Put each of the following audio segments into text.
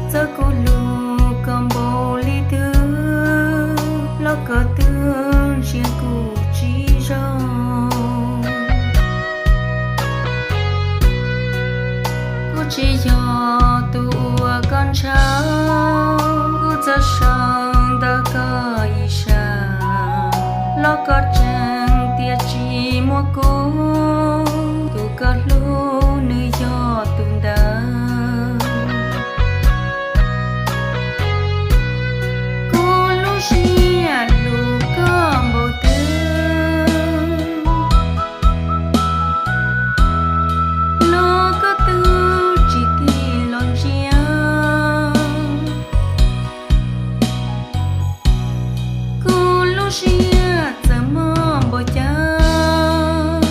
Txawm kuv hlub koj npaum li twg los koj twb ntsia kuv tsis zoo. Kuv tsis yog tus uas koj ntshaw, kuv txawm sau ntawm koj ib sab los koj tseem tias tsis muaj kuv, tus koj hlub nws yog tus ntawd. Kuv lub siab hlub koj npaum twg los koj twb tsis tig los ntsia. Kuv lub siab txawm mob npaum cas,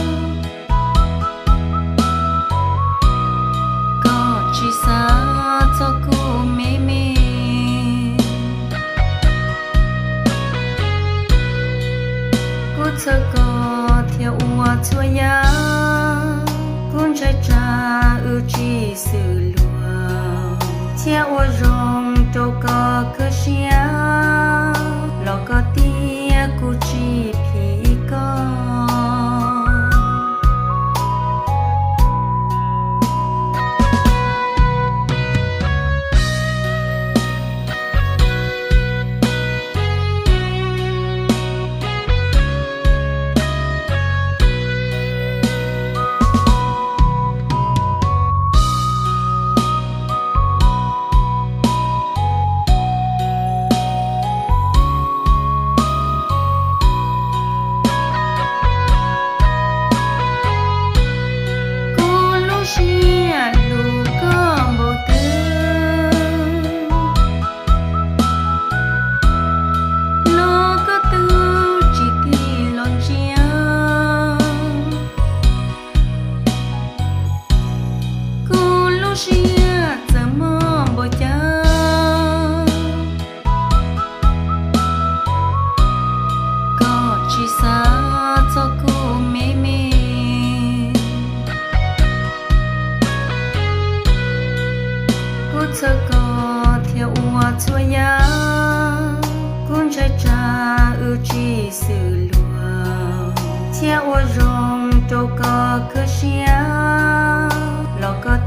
koj tsis xav txog kuv me me. Kuv txhawj koj thiab ua txhua yam, kuv ntshai tsam wb tsis xws luag thiab ua zoo rau koj kawg siab, los koj tias kuv tsis phim koj. Kuv lub siab hlub koj npaum twg los koj twb tsis tig los ntsia. Kuv lub siab txawm mob npaum cas, koj tsis xav txog kuv me me. Kuv txhawj koj thiab ua txhua yam, kuv ntshai tsam wb tsis xws luag thiab ua zoo rau koj kawg siab, los koj